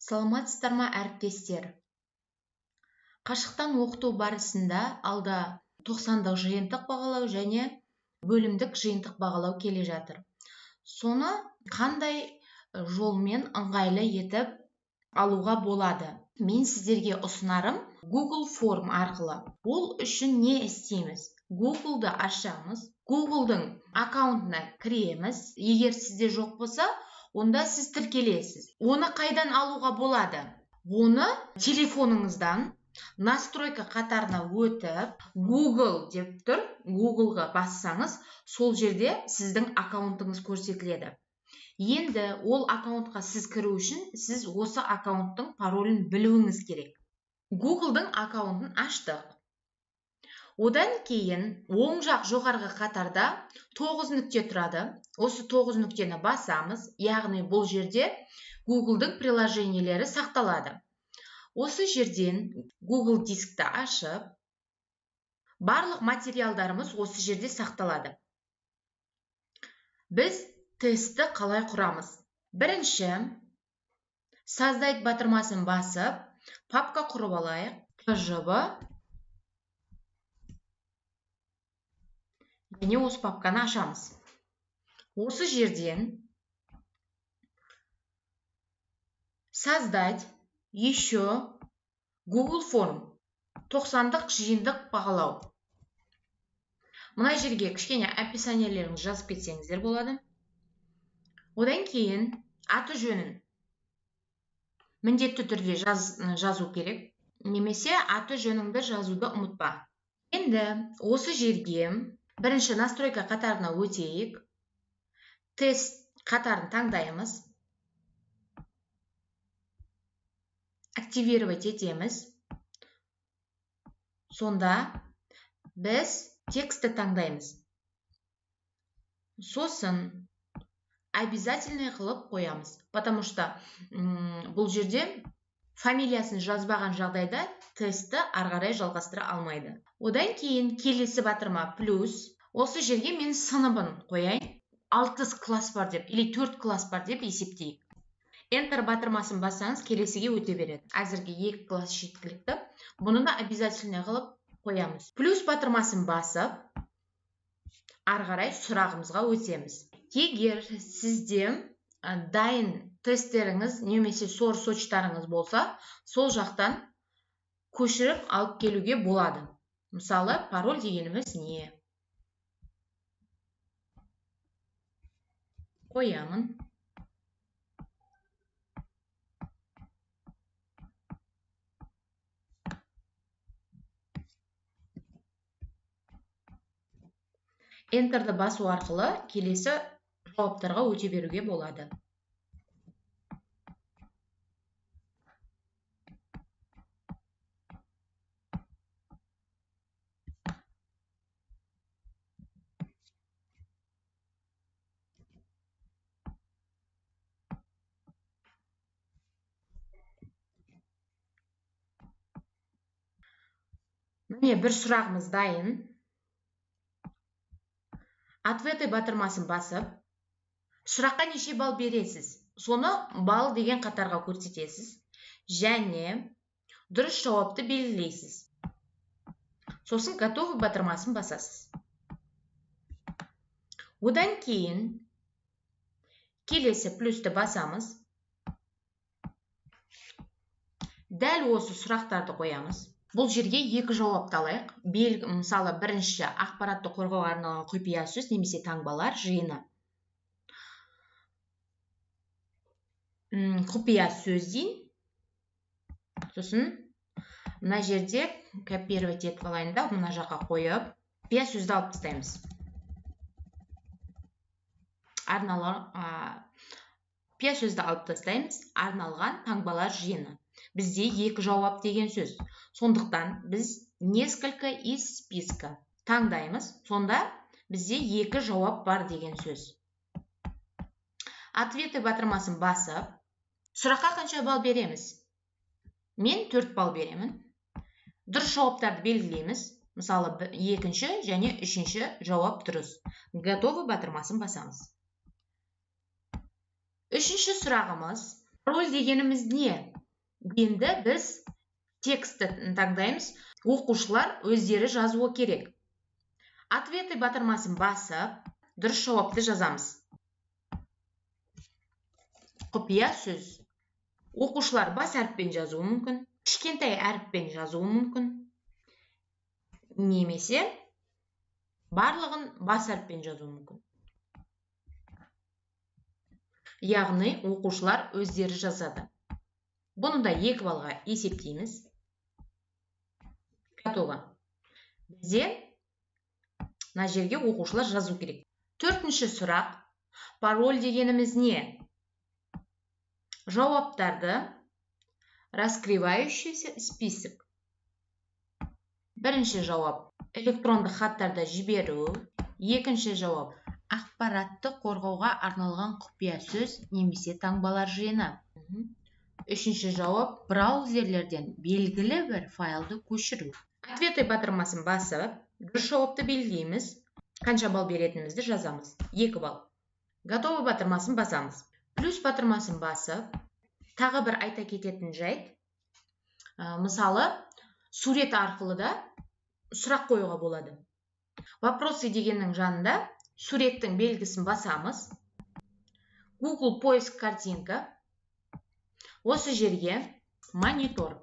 Саламатсыздар ма, әріптестер? Қашықтан оқыту барысында алда 90-дық жиынтық бағалау және бөлімдік жиынтық бағалау келе жатыр. Соны қандай жолмен ыңғайлы етіп алуға болады? Мен сіздерге ұсынарым Google Form арқылы. Ол үшін не істейміз? Google'ды ашамыз, Google'дың аккаунтына кіреміз. Егер сізде жоқ болса, онда сіз тіркелесіз. Оны қайдан алуға болады? Оны телефоныңыздан настройка қатарына өтіп, Google деп тұр, Google'ға бассаңыз, сол жерде сіздің аккаунтыңыз көрсетіледі. Енді ол аккаунтқа сіз кіру үшін сіз осы аккаунттың паролін білуіңіз керек. Google'дың аккаунтын аштық. Одан кейін оң жақ жоғарғы қатарда 9 нүкте тұрады. Осы 9 нүктені басамыз, яғни бұл жерде Google'дың приложениелері сақталады. Осы жерден Google дискті ашып, барлық материалдарымыз осы жерде сақталады. Біз тестті қалай құрамыз? Бірінші, создать батырмасын басып, папка құрып алайық. ТЖБ. Және осы папканы ашамыз. Осы жерден создать еще Google Form 90-дық жиындық бағалау. Мына жерге кішкене описаниелеріңізді жазып кетсеңіздер болады. Одан кейін аты жөнін міндетті түрде жазу керек, немесе аты жөніңді жазуды ұмытпа. Енді осы жерге бірінші настройка қатарына өтейік. Тест қатарын таңдаймыз. Активировать етеміз. Сонда біз текстті таңдаймыз. Сосын обязательный қылып қоямыз, потому что бұл жерде фамилиясын жазбаған жағдайда тестті ары қарай жалғастыра алмайды. Одан кейін келесі батырма плюс. Осы жерге мен сыныбын қояйын. 6 класс бар деп, или 4 класс бар деп есептейік. Enter батырмасын бассаңыз, келесіге өте береді. Әзірге 2 класс жеткілікті. Бұны да обязательный қылып қоямыз. Плюс батырмасын басып, ары қарай сұрағымызға өтеміз. Егер сізде дайын тесттеріңіз немесе сор сочтарыңыз болса, сол жақтан көшіріп алып келуге болады. Мысалы, пароль дегеніміз не? Қоямын. Enter'ді басу арқылы келесі жауаптарға өте беруге болады. Міне бір сұрағымыз дайын. Ответы батырмасын басып, сұраққа неше балл бересіз? Соны балл деген қатарға көрсетесіз және дұрыс жауапты белгілейсіз. Сосын готовы батырмасын басасыз. Одан кейін келесі плюсті басамыз. Дәл осы сұрақтарды қоямыз. Бұл жерге екі жауапты алайық. Мысалы, бірінші ақпаратты қорғауға арналған құпия сөз немесе таңбалар жиыны. Құпия сөз дейін. Сосын мына жерде копировать етіп алайын да, мына жаққа қойып, құпия сөзді алып тастаймыз. Құпия сөзді алып тастаймыз, арналған таңбалар жиыны. Бізде екі жауап деген сөз. Сондықтан біз несколько из списка таңдаймыз. Сонда бізде екі жауап бар деген сөз. Ответы батырмасын басып, сұраққа қанша балл береміз? Мен 4 балл беремін. Дұрыс жауаптарды белгілейміз. Мысалы, екінші және үшінші жауап дұрыс. Готовы батырмасын басамыз. Үшінші сұрағымыз, пароль дегеніміз не? Енді біз текстті таңдаймыз. Оқушылар өздері жазуы керек. Ответы батырмасын басып, дұрыс жауапты жазамыз. Құпия сөз. Оқушылар бас әріппен жазуы мүмкін, кішкентай әріппен жазуы мүмкін, немесе барлығын бас әріппен жазуы мүмкін. Яғни оқушылар өздері жазады. Бұны да 2 балға есептейміз. Готово. Бізде мына жерге оқушылар жазу керек. 4-ші сұрақ. Пароль дегеніміз не? Жауаптарды раскрывающийся список. Бірінші жауап электрондық хаттарды жіберу. Екінші жауап ақпаратты қорғауға арналған құпия сөз немесе таңбалар жиыны. Үшінші жауап браузерлерден белгілі бір файлды көшіру. Ответы батырмасын басып, дұрыс жауапты белгілейміз. Қанша балл беретінімізді жазамыз. 2 балл. Готово батырмасын басамыз. Плюс батырмасын басып, тағы бір айта кететін жайт. Мысалы, сурет арқылы да сұрақ қоюға болады. Вопросы дегеннің жанында суреттің белгісін басамыз. Google поиск картинка. Осы жерге монитор.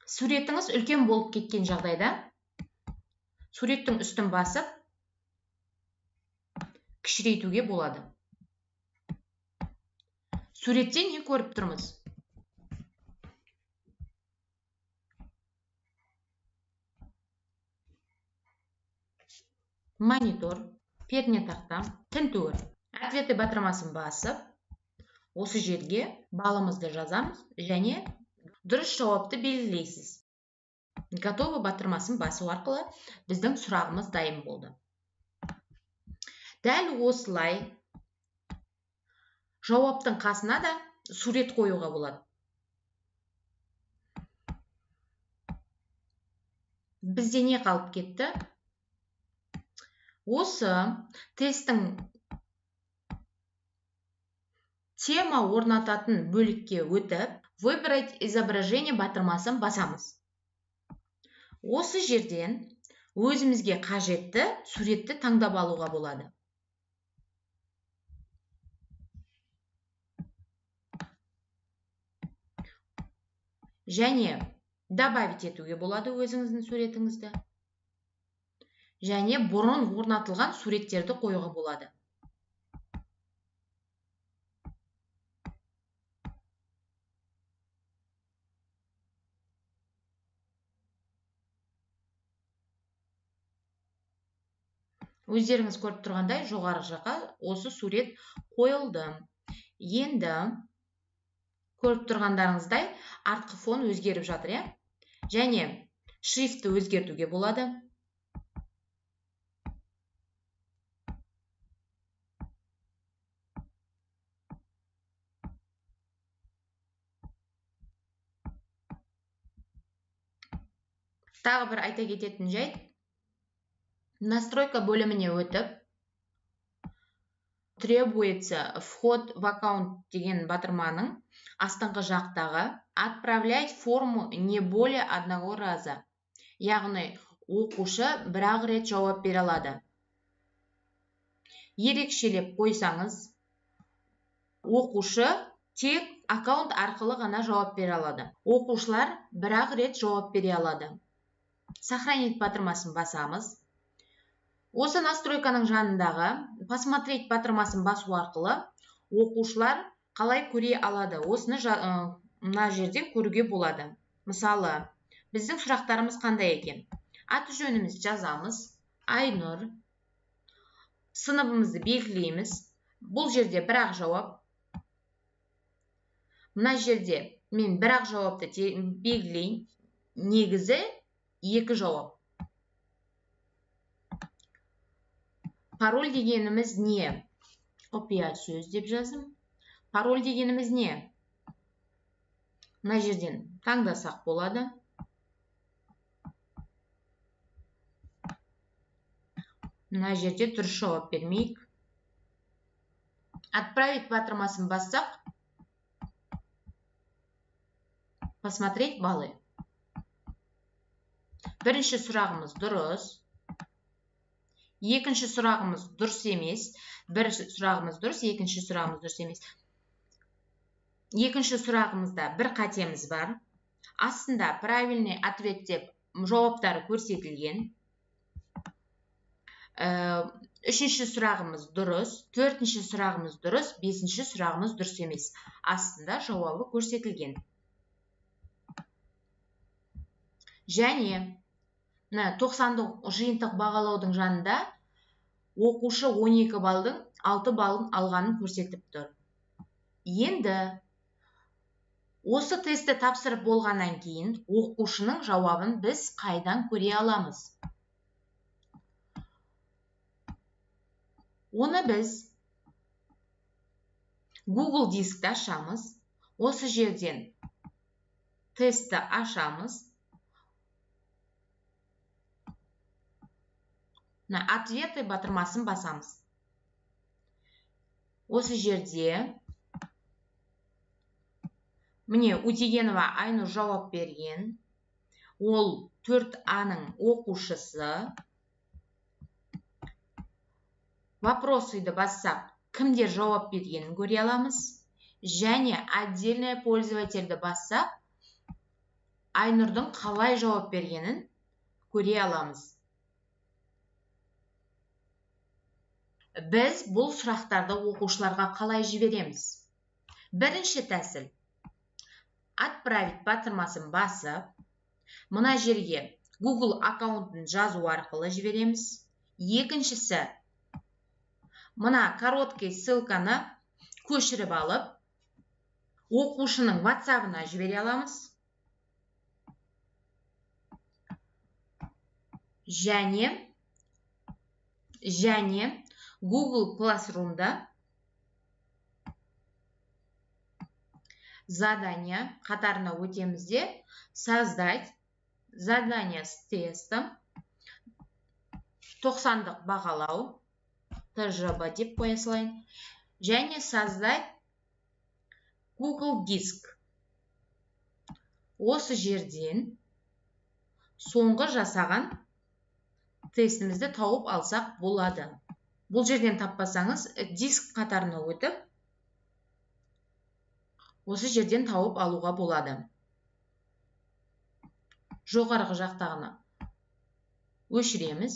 Суретіңіз үлкен болып кеткен жағдайда суреттің үстін басып кішірейтуге болады. Суретте не көріп тұрмыз? Монитор, пернетақта, тінтуір. Ответы батырмасын басып, осы жерге балымызды жазамыз және дұрыс жауапты белгілейсіз. Готово батырмасын басу арқылы біздің сұрағымыз дайын болды. Дәл осылай жауаптың қасына да сурет қоюға болады. Бізде не қалып кетті? Осы тесттің тема орнататын бөлікке өтіп, выбрать изображение батырмасын басамыз. Осы жерден өзімізге қажетті суретті таңдап алуға болады. Және добавить етуге болады өзіңіздің суретіңізді. Және бұрын орнатылған суреттерді қоюға болады. Өздеріңіз көріп тұрғандай, жоғары жаққа осы сурет қойылды. Енді көріп тұрғандарыңыздай, артқы фон өзгеріп жатыр, иә? Және шрифтті өзгертуге болады. Тағы бір айта кететін жайт, настройка бөліміне өтіп, требуется вход в аккаунт деген батырманың астыңғы жақтағы отправлять форму не более одного раза. Яғни оқушы бір-ақ рет жауап бере алады. Ерекшелеп қойсаңыз, оқушы тек аккаунт арқылы ғана жауап бере алады. Оқушылар бір-ақ рет жауап бере алады. Сохранить батырмасын басамыз. Осы настройканың жанындағы посмотреть батырмасын басу арқылы оқушылар қалай көре алады, осыны мына жерден көруге болады. Мысалы, біздің сұрақтарымыз қандай екен? Аты жөнімізді жазамыз, Айнұр. Сыныбымызды белгілейміз. Бұл жерде бір-ақ жауап. Мына жерде мен бір-ақ жауапты белгілейін. Негізі екі жауап. Пароль дегеніміз не? Құпия сөз деп жаздым. Пароль дегеніміз не? Мына жерден таңдасақ болады. Мына жерде дұрыс жауап бермейік. Отправить батырмасын бассақ, посмотреть баллы. Бірінші сұрағымыз дұрыс. Екінші сұрағымыз дұрыс емес. Бірінші сұрағымыз дұрыс, екінші сұрағымыз дұрыс емес. Екінші сұрағымызда бір қатеміз бар. Астында правильный ответ деп жауаптары көрсетілген. Үшінші сұрағымыз дұрыс, төртінші сұрағымыз дұрыс, бесінші сұрағымыз дұрыс емес. Астында жауабы көрсетілген. Және мына 90-дық жиынтық бағалаудың жанында оқушы 12 балдың 6 балын алғанын көрсетіп тұр. Енді осы тестті тапсырып болғаннан кейін оқушының жауабын біз қайдан көре аламыз? Оны біз Google Дискті ашамыз. Осы жерден тестті ашамыз. Мына ответы батырмасын басамыз. Осы жерде міне Утегенова Айнұр жауап берген. Ол 4А-ның оқушысы. Вопросыды бассақ, кімдер жауап бергенін көре аламыз. Және отдельный пользовательді бассақ, Айнұрдың қалай жауап бергенін көре аламыз. Біз бұл сұрақтарды оқушыларға қалай жібереміз? Бірінші тәсіл. Отправить батырмасын басып, мына жерге Google аккаунтын жазу арқылы жібереміз. Екіншісі, мына короткий ссылканы көшіріп алып, оқушының WhatsApp-ына жібере аламыз. Және Google Classroom-да задание қатарына өтеміз де, создать задание с тестом, 90-дық бағалау, ТЖБ деп қоя салайын, және создать Google Диск. Осы жерден соңғы жасаған тестімізді тауып алсақ болады. Бұл жерден таппасаңыз, диск қатарына өтіп, осы жерден тауып алуға болады. Жоғарғы жақтағыны өшіреміз.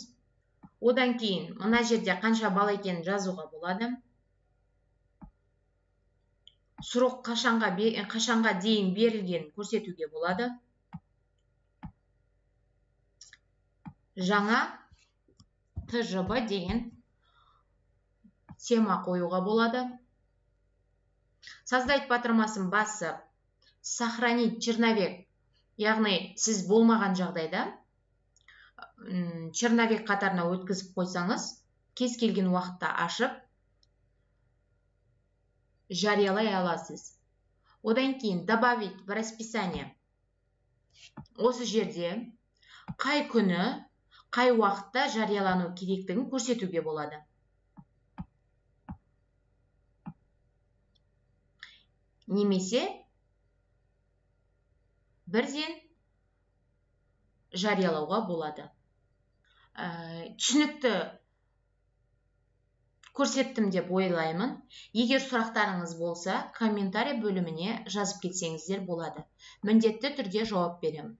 Одан кейін мына жерде қанша балл екенін жазуға болады. Срок қашанға дейін берілгенін көрсетуге болады. Жаңа ТЖБ деген тема қоюға болады. Создать батырмасын басып, сохранить черновик, яғни сіз болмаған жағдайда черновик қатарына өткізіп қойсаңыз, кез келген уақытта ашып жариялай аласыз. Одан кейін добавить в расписание. Осы жерде қай күні, қай уақытта жариялану керектігін көрсетуге болады. Немесе бірден жариялауға болады. Түсінікті көрсеттім деп ойлаймын. Егер сұрақтарыңыз болса, комментарий бөліміне жазып кетсеңіздер болады. Міндетті түрде жауап беремін.